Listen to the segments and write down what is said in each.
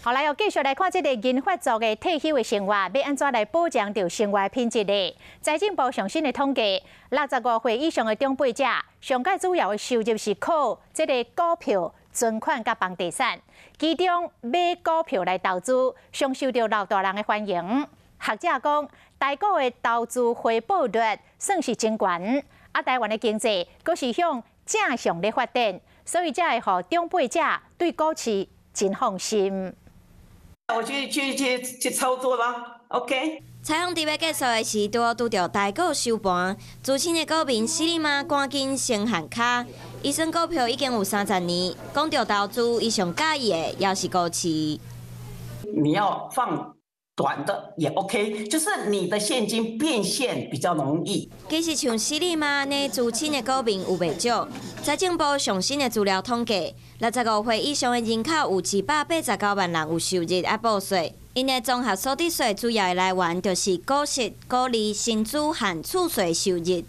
好來，又繼續來看這個銀髮族的退休的生活，欲按怎來保障著生活品質呢？財政部上新的統計，65歲以上的長輩者，上蓋主要的收入是靠這个股票、存款佮房地產，其中買股票來投資，上受著老大人的歡迎。學者講，台股的投資回報率算是真懸，啊，台灣的經濟閣是向正向咧發展，所以才會予長輩者對股市真放心。我去去去去操作啦，OK。採訪佇欲結束的時，拄好拄著台股收盤，資深的股民死你媽趕緊先喊卡。伊算股票已經有30年，講著投資，伊上佮意的猶是股市。你要放短的也 OK，就是你的現金變現比較容易。其實像死你媽呢，資深的股民有袂少。財政部上新的資料統計，65歲以上的人口有189萬人有收入愛報稅。𪜶的綜合所得稅主要的來源就是股息、股利、薪資和厝稅收入。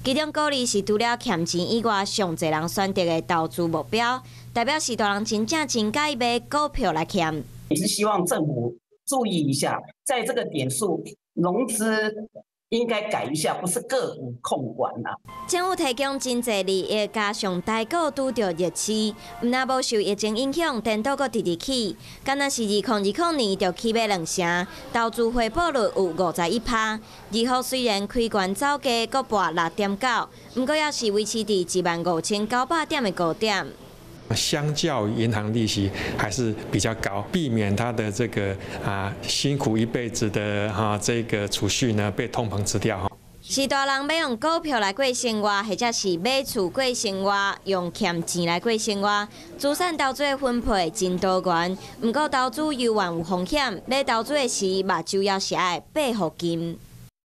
其中股利是除了儉錢以外，上濟人選擇的投資目標，代表是大人真正真佮意買股票來儉。也是希望政府注意一下，在這個點數融資應該改一下，不是個股控管啦。政府提供真濟利益，加上台股拄著熱市，毋但無受疫情影響，顛倒閣直直起，敢若是2020年就起碼兩成，投資回報率有51%。二號雖然開懸走低，閣跋6.9，毋過猶是維持佇15,900點的高點。相較於銀行利息還是比較高，避免他的這個辛苦一輩子的哈這個儲蓄呢被通膨吃掉哈。是大人欲用股票來過生活，或者是買厝過生活，用儉錢來過生活。資產投資的分配真多元，毋過投資猶原有風險，欲投資的時，目睭猶是愛閉予緊。